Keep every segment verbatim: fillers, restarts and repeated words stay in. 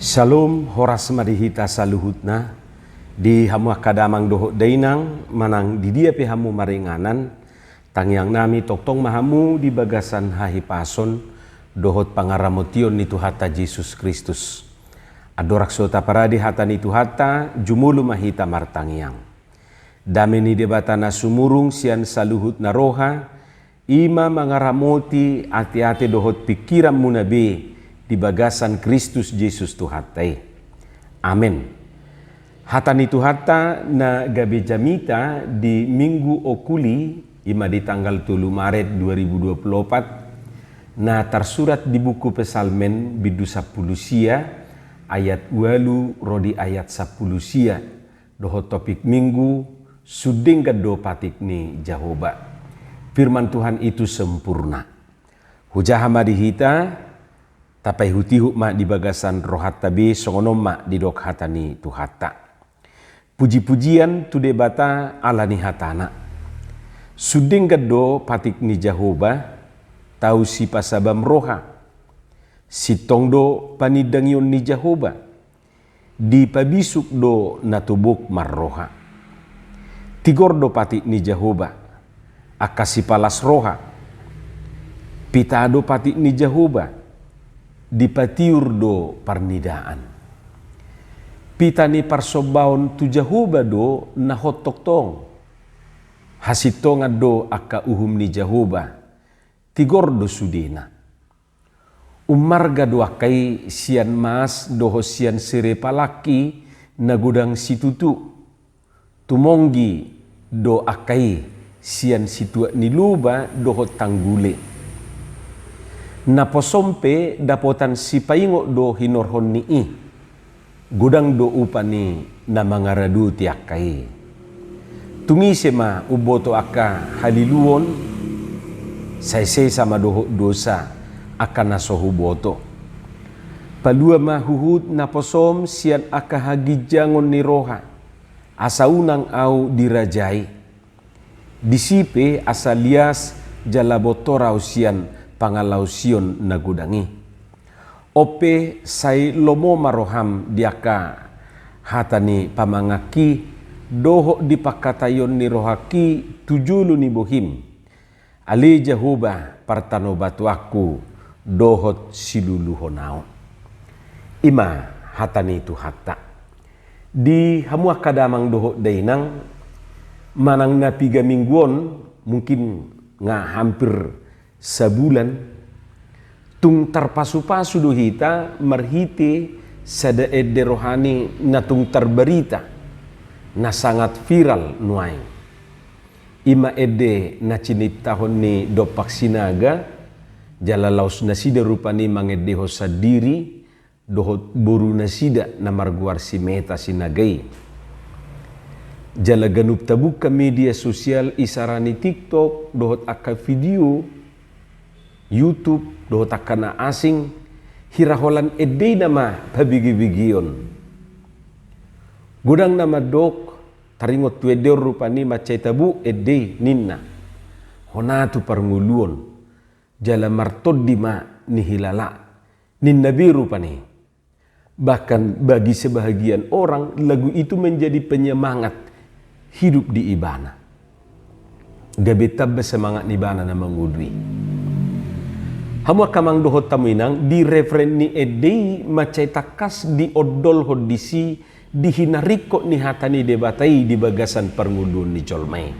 Syalom, horas ma di hita saluhutna, di hamu angka damang dohot dainang, manang di dia pe hamu maringanan, tangiang nami tongtong ma hamu di bagasan hahipason dohot pangaramotion ni Tuhanta Jesus Kristus. Andorang so taparade hata ni Tuhanta, jumolo ma hita martangiang. Dame ni Debata na sumurung sian saluhut na roha, i ma mangaramoti ateate dohot pingkiranmuna be di bagasan Kristus Jesus Tuhanta i. Amen. Hata ni Tuhanta na gabe jamita di Minggu Okuli, i ma di tanggal tolu Maret dua ribu dua puluh opat, na tarsurat di buku Psalmen bindu sampulu sia, ayat ualu ro di ayat sampulu sia, dohot topik Minggu, Sundenggan do patik ni Jahowa. Firman Tuhan itu sempurna. Hujaha ma di hita, tapaihutihut ma di bagasan rohanta be, songon on ma didok hata ni Tuhanta. Pujipujian tu Debata ala ni hatana. Sundenggan do patik ni Jahowa, tau sipasabam roha. Sintong do panindangion ni Jahowa. Dipabisuk do na tobok marroha. Tigor do patik ni Jahowa, angka sipalas roha. Pita do patik ni Jahowa, dipatiur do parnidaan. Pita ni parsombaon tu Jahowa do na hot tongtong. Hasintongan do angka uhum ni Jahowa, tigor do sudena. Ummarga do angka i sian mas dohot sian sere palaki na godang situtu. Tumonggi do angka i sian situak ni loba dohot tanggule. Naposom pe dapotan sipaingot do hinorhon ni i. Godang do upa ni na mangaradoti angka i. Tung ise ma umboto angka haliluon, sai sesa ma dohot dosa angka na so huboto. Palua ma huhut naposom sian angka haginjangon ni roha, asa unang ahu dirajai. Disi pe asa lias jala bontor ahu sian pangalaosion na godang i. On pe sai lomo ma roham di angka hata ni pamanganki dohot di pangkataion ni rohangki tu jolo ni bohim. Ale Jahowa partanobatuanku dohot siluluhon ahu. I ma hata ni Tuhanta. Di hamu angka damang dohot dainang, manang na piga minggu on, mungkin nga hampir sabulan, tung tarpasupasu do hita marhite sada ende rohani na tung tarbarita, na sangat viral nuaeng. I ma ende na ciniptahon ni Dompak Sinaga, jala laos nasida rupani mangendehon sandiri, dohot boru nasida na margoar si Meta Sinaga i. Jala ganup tabuka media sosial isarani TikTok, dohot angka video, YouTube, dohot angka na asing, hira holan ende i nama pabegebegeon. Godang na mandok, taringot tu ende on rupani mansai tabu ende i ninna. Hona tu parngoluon, jala martondi ma nihilala. Ninna be rupani. Bahkan bagi sebahagian orang, lagu itu menjadi penyemangat hidup di ibana. Gabe tamba semangat ni ibana na mangolu i. Hamu angka amang dohot hamu inang, di refren ni ende i mansai tangkas diondolhon disi di hinaringkot ni hata ni Debata i di bagasan parngoluon ni jolma i.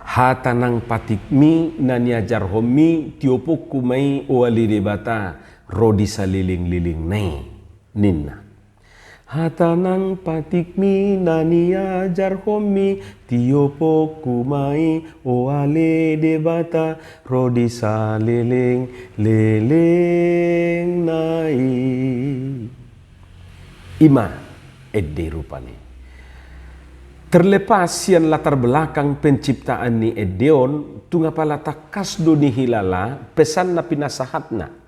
Hata nang patikmi na niajarhonmi tioponku ma i, o ale Debata, ro di salelenglelengna i, ninna. Hata nang patikmi na niajarhonmi tioponku ma i, o ale Debata, ro di salelenglelengna i. I ma ende i rupani. Terlepas sian latar belakang penciptaan ni ende on, tung apala tangkas do nihilala pesan na pinasahatna.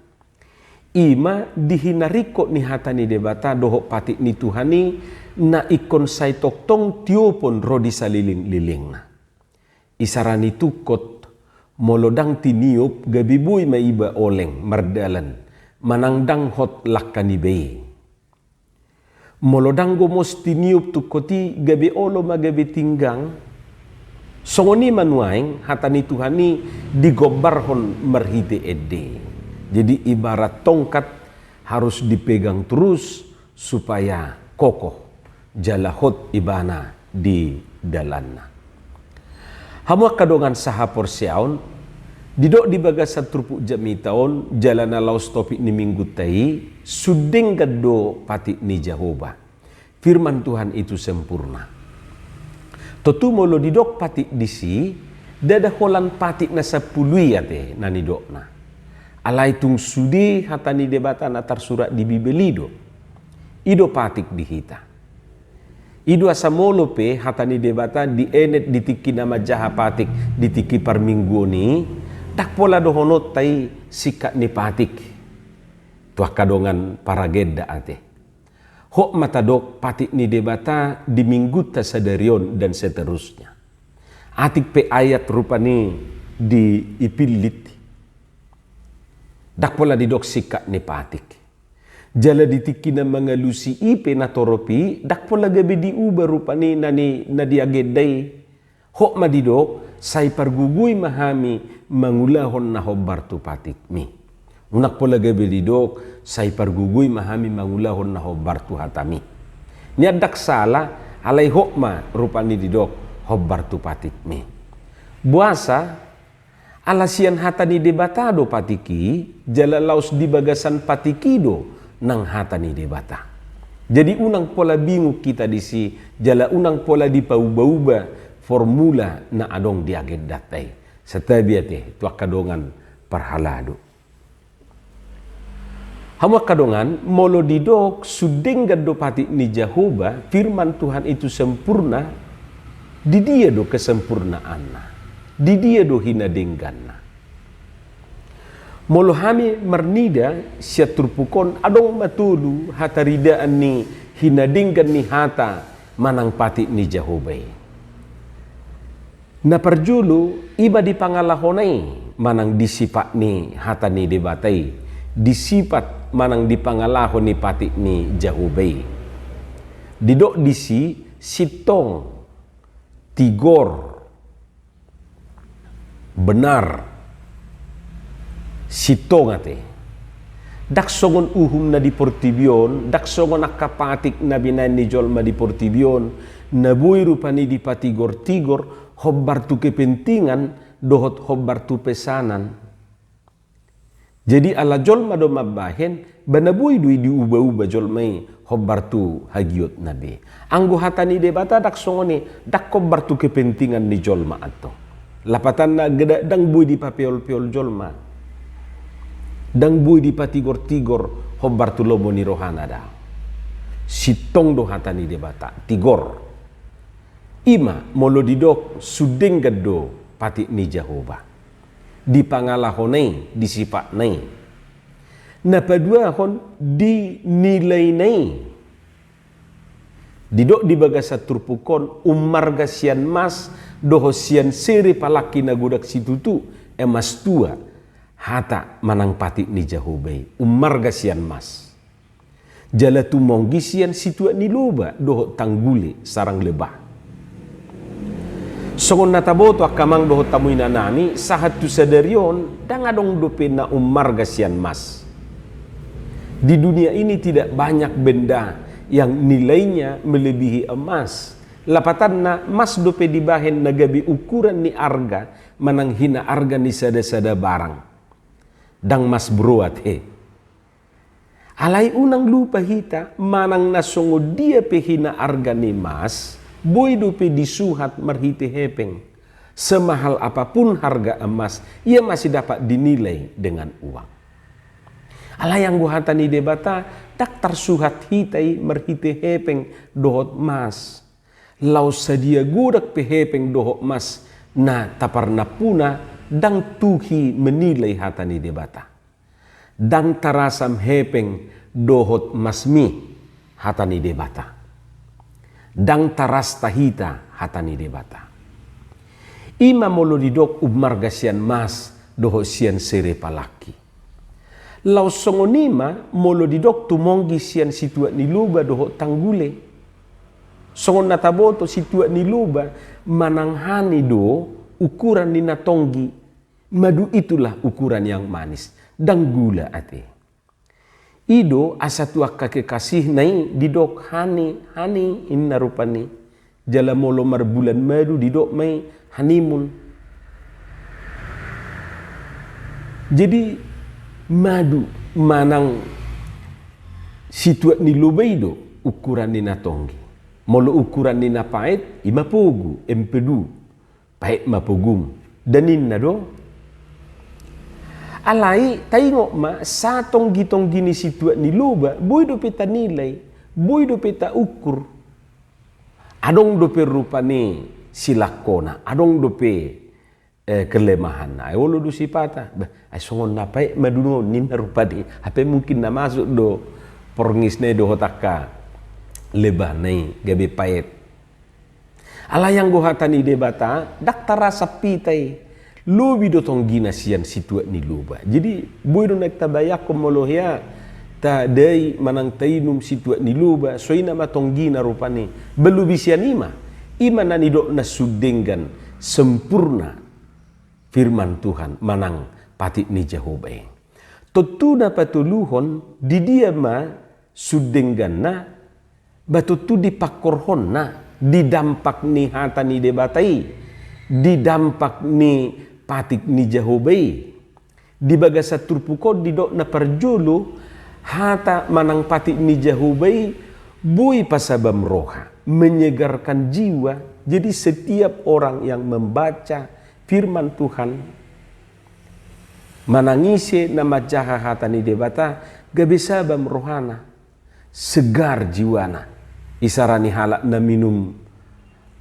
I ma di hinaringkot ni hata ni Debata dohot patik ni Tuhan i na ingkon sai tongtong tiopon ro di salelenglelengna. Isarani tungkot, molo ndang tiniop gabe boi ma iba oleng mardalan manang ndang hot langka niba i. Molo ndang gomos tiniup tungkot i gabe olo ma gabe tinggang. Songon i ma nuaeng hata ni Tuhan i digombarhon marhite ende. Jadi ibarat tongkat harus dipegang terus supaya kokoh jala hot ibana di dalanna. Hamu angka dongan sahaporseaon, didok di bagasan turpuk jamita on jala na laos topik ni minggunta i, sun denggan do patik ni Jahowa. Firman Tuhan itu sempurna. Tontu molo didok patik disi, ndada holan patik na sampulu i ate na nidokna. Alai tung sude hata ni Debata na tarsurat di Bibel i do. I do patik di hita. I do asa molo pe hata ni Debata dienet di tingki na manjaha patik di tingki parmingguon i, ndang pola dohononta i singkat ni patik. Tu angka dongan paragenda ate. Hot ma tadok patik ni Debata di minggunta sadari on dan seterusnya. Atik pe ayat rupani diipillit, ndang pola didok singkat ni patik. Jala di tingki na mangalusi i pe na torop i, ndang pola gabe diuba rupani na ni, na di agenda i. Hot ma didok, sai pargogoi ma hami mangulahon na hombar tu patikmi. Unang pola gabe didok, sai pargogoi ma hami mangulahon na hombar tu hatami. Nian ndang sala, alai hot ma rupani didok hombar tu patikmi. Boasa, ala sian hata ni Debata do patik i, jala laos di bagasan patik i do nang hata ni Debata. Jadi unang pola bingung hita disi, jala unang pola dipauba-uba formula na adong di agendanta i. Santabi ate tu angka dongan parhalado. Hamu angka dongan, molo didok sun denggan do patik ni Jahowa, firman Tuhan itu sempurna, di dia do kesempurnaanna, di dia do hinadengganna. Molo hami marnida sian turpuk on, adong ma tolu hataridaan ni hinadenggan ni hata manang patik ni Jahowa i. Na parjolo, i ma di pangalahona i manang di sipat ni hata ni Debata i, di sipat manang di pangalaho ni patik ni Jahowa i. Didok disi sintong, tigor, benar, sintong ate. Ndang songon uhum na di portibi on, ndang songon angka patik na binahen ni jolma di portibi on, na boi rupani dipatigor-tigor, hombar tu kepentingan, dohot hombar tu pesanan. Jadi ala jolma do mambahen, ba na boi do i diuba-uba jolma i, hombar tu hagiotna be. Anggo hata ni Debata ndang songon i, ndang hombar tu kepentingan ni jolma antong. Lapatanna geda-, ndang boi dipapeol-peol jolma. Ndang boi dipatigor-tigor, hombar tu lomo ni rohana da. Sintong do hata ni Debata, tigor. I ma, molo didok, sun denggan do patik ni Jahowa. Di pangalahona i, di sipatna i. Na paduahon di nilaina i. Didok di bagasan turpuk on, ummarga sian mas, dohot sian sere palangki na godang situtu, emas tua, hata manang patik ni Jahowa i, ummarga sian mas. Jala tumonggi sian situak ni loba dohot tanggule sarang lebah. Songon na taboto angka amang dohot hamu inanami, sahat tu sadari on, ndang adong dope na ummarga sian mas. Di dunia ini tidak banyak benda yang nilainya melebihi emas. Lapatanna, mas dope dibahen na gabe ukuran ni arga manang hina arga ni sada-sada barang. Ndang mas broat he. Alai unang lupa hita, manang na songon dia pe hina arga ni mas, boi dope disuhat marhite hepeng. Semahal apapun harga emas, ia masih dapat dinilai dengan uang. Alai anggo hata ni Debata, ndang tarsuhat hita i marhite hepeng dohot mas. Laos sadia godang pe hepeng dohot mas na taparnampuna, ndang tuhi menilai hata ni Debata. Ndang tarasam hepeng dohot masmi, hata ni Debata. Ndang tarasta hita, hata ni Debata. I ma molo didok ummarga sian mas dohot sian sere palangki. Laos songon i ma molo didok tumonggi sian situak ni loba dohot tanggule. Songon na taboto, situak ni loba manang hani do ukuran ni na tonggi. Madu itulah ukuran yang manis. Ndang gula ate. I do asa tu angka kekasihna i didok hani, hani inna rupani. Jala molo marbulan madu didok ma i honeymoon. Jadi madu manang situak ni loba i do ukuran ni na tonggi. Molo ukuran ni na paet, i ma pogu, empedu. Paet ma pogum, da ninna do. Alai taingot ma, satonggi-tonggi ni situak ni loba, boi dope tanilai, boi dope taukur. Adong dope rupani silangkona, adong dope, eh, kelemahanna. Ai olo do sipata, bah, ai songon na paet maduna on ninna rupani. Hape mungkin na masuk do porngisna i dohot angka lebahna i gabe paet. Alai anggo hata ni Debata, ndang tarasam hita i. Lobi do tonggina sian situak ni loba. Jadi, boi do naeng tabayangkon molo hea tadai manang tainum situak ni loba, songon i ma tonggina rupani. Ba lobi sian i ma. I ma na nidokna sun denggan, sempurna firman Tuhan manang patik ni Jahowa i. Tontu na patoluhon, di dia ma sun dengganna, ba tontu di pangkorhonna, di dampak ni hata ni Debata i, di dampak ni patik ni Jahowa i. Di bagasan turpuk on didok na parjolo, hata manang patik ni Jahowa i boi pasabam roha, menyegarkan jiwa. Jadi setiap orang yang membaca firman Tuhan, manang ise na manjaha hata ni Debata, gabe sabam rohana, segar jiwana. Isarana halak na minum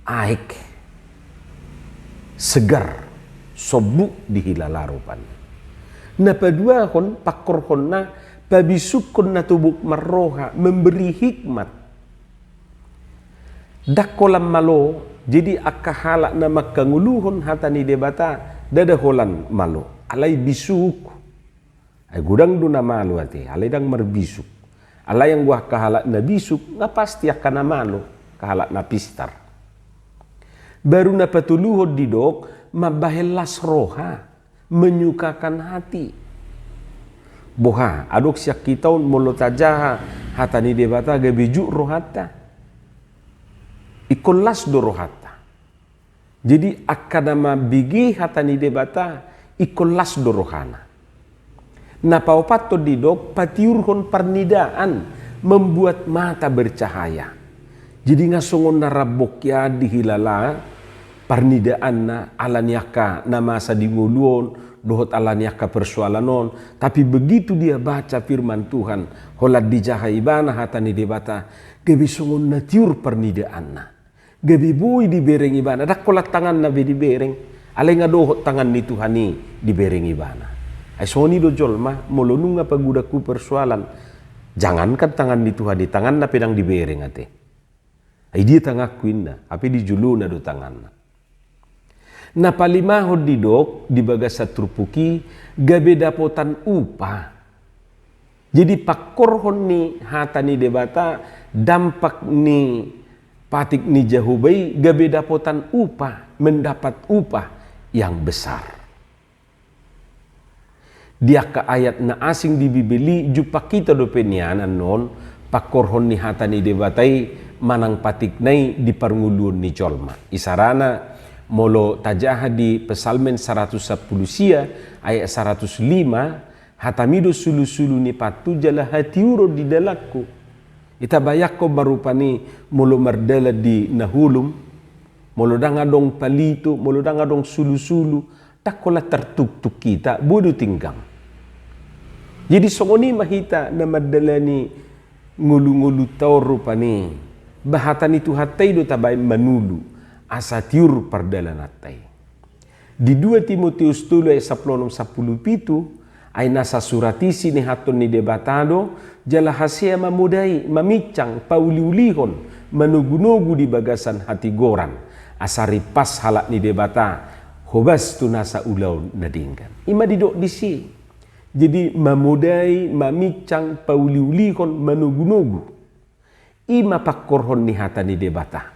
aek, segar, sombuk dihilala rupani. Na paduahon, pangkorhonna, pabisukkon na tobuk marroha, memberi hikmat. Ndang holan malo, jadi angka halak na mangkangoluhon hata ni Debata, ndada holan malo, alai bisuk. Ai godang do na malo ate, alai ndang marbisuk. Alai anggo angka halak na bisuk, nga pasti angka na malo, angka halak na pistar. Baru na patoluhon didok, mambahen las roha, menyukakan hati. Boha, adong sian hita on molo tajaha hata ni Debata gabe juk rohanta. Ingkon las do rohanta. Jadi angka na mambege hata ni Debata ingkon las do rohana. Na paopathon didok patiurhon parnidaan, membuat mata bercahaya. Jadi nga songon na rambok ia dihilala parnidaanna ala ni angka na masa di ngolu on dohot ala ni angka persoalan on, tapi begitu dia baca firman Tuhan, holan dijaha ibana hata ni Debata, gabe songon na tiur parnidaanna. Gabe boi dibereng ibana, ndang holan tanganna be dibereng. Alai nga dohot tangan ni Tuhan i dibereng ibana. Ai songon i do jolma, molo nunga pagodang tu persoalan, jangankan tangan ni Tuhan i, tanganna pe ndang dibereng ate. Ai dia tanganku inna, hape di jolona do tanganna. Na palimahon didok di bagasan turpuk i gabe dapotan upah. Jadi pangkorhon ni hata ni Debata, dampak ni patik ni Jahowa i gabe dapotan upah, mendapat upah yang besar. Di angka ayat na asing di Bibel i jumpang hita dope nian annon pangkorhon ni hata ni Debata i manang patikna i di parngoluon ni jolma. Isarana molo tajaha di Psalmen saratus sampulu sia ayat saratus lima, hatami do sulusulu ni pathu jala hatiuron di dalanku. Ita bayangkon ma rupani molo mardalan di na holom, molo ndang adong palito, molo ndang adong sulusulu, ndang holan tartuktuk hita, boi do tinggang. Jadi songon i ma hita na mandalani ngolungolunta on rupani, ba hata ni Tuhanta i do tabaen manulu, asa tiur pardalananta i. Di dua Timoteus tolu ayat sampulu onom sampulu pitu, ai nasa surat i sinihathon ni Debata do, jala hasea mamodai, mamincang, pauliulihon, manogunogu di bagasan hatigoran, asa rimpas halak ni Debata, hobas tu nasa ulaon na denggan. I ma didok disi. Jadi mamodai, mamincang, pauliulihon, manogunogu. I ma pangkorhon ni hata ni Debata.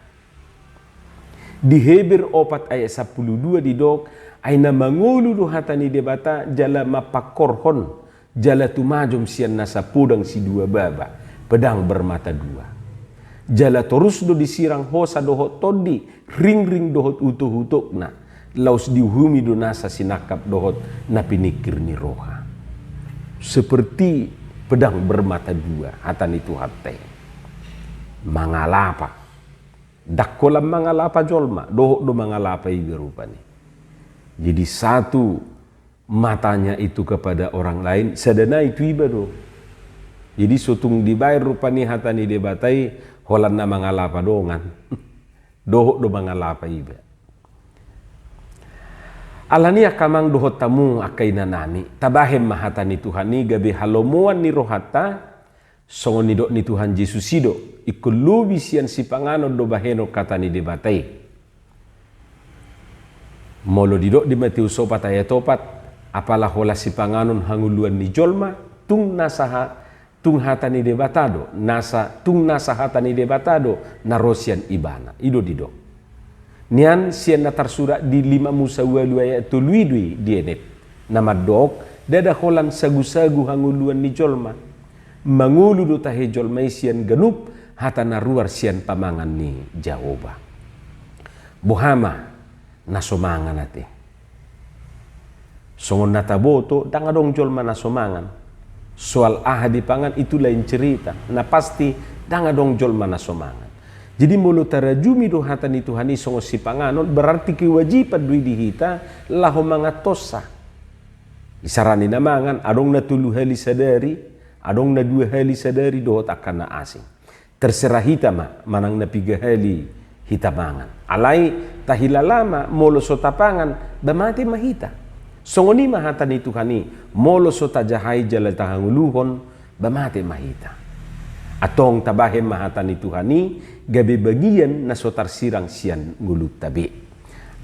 Di Heber opat ayat sampulu dua didok, ai na mangolu do hata ni Debata jala mapangkorhon, jala tumajom sian nasa podang sidua baba, pedang bermata dua. Jala torus do disirang hosa dohot tondi, ringring dohot utokutokna, laos diuhumi do nasa sinangkap dohot na piningkir ni roha. Seperti pedang bermata dua, hata ni Tuhanta i. Mangalapa. Ndang holan mangalapa jolma, dohot do mangalapa iba rupani. Jadi satu matanya itu kepada orang lain, sada nai tu iba do. Jadi so tung dibaen rupani hata ni Debata i, holan na mangalapa dongan. Dohot do mangalapa iba. Alani i angka amang dohot hamu angka inanami, tabahen ma hata ni Tuhan i gabe halomoan ni rohanta, songon nidok ni Tuhan Jesus i do, ingkon lobi sian sipanganon do bahenon hata ni Debata i. Molo didok di Matius opat ayat opat, apala holan sipanganon hangoluan ni jolma, tung nasa ha-, tung hata ni Debata do, nasa, tung nasa hata ni Debata do na ro sian ibana. I do didok. Nian sian na tarsurat di lima Musa ualu ayat tolu i do i dienet. Na mandok, ndada holan sagusagu hangoluan ni jolma. Mangolu do tahe jolma i sian ganup hata na ruar sian pamangan ni Jahowa. Boha ma na so mangan ate. Songon na taboto, ndang adong jolma na so mangan. Soal aha dipangan, itu lain cerita. Na pasti, ndang adong jolma na so mangan. Jadi molo tarajumi do hata ni Tuhan i songon sipanganon, berarti kewajiban do i di hita laho manganhonsa. Isarani na mangan, adong na tolu hali sadari, adong na dua hali sadari dohot angka na asing. Terserah hita ma manang na piga hali hita mangan. Alai tahilala ma molo so tapangan, ba mate ma hita. Songon i ma hata ni Tuhan i, molo so tajahai jala tahangoluhon, ba mate ma hita. Antong tabahen ma hata ni Tuhan i, gabe bagian na so tarsirang sian ngolunta be.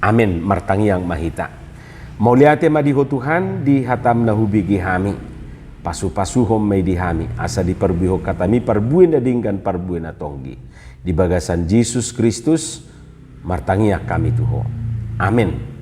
Amen, martangiang ma hita. Mauliate ma di Ho Tuhan, di hataM na hubege hami. Pasupasuhon ma i di hami, asa diparbuehon hataMi parbue na denggan parbue na tonggi. Di bagasan Jesus Kristus, martangiang hami tu Ho. Amen.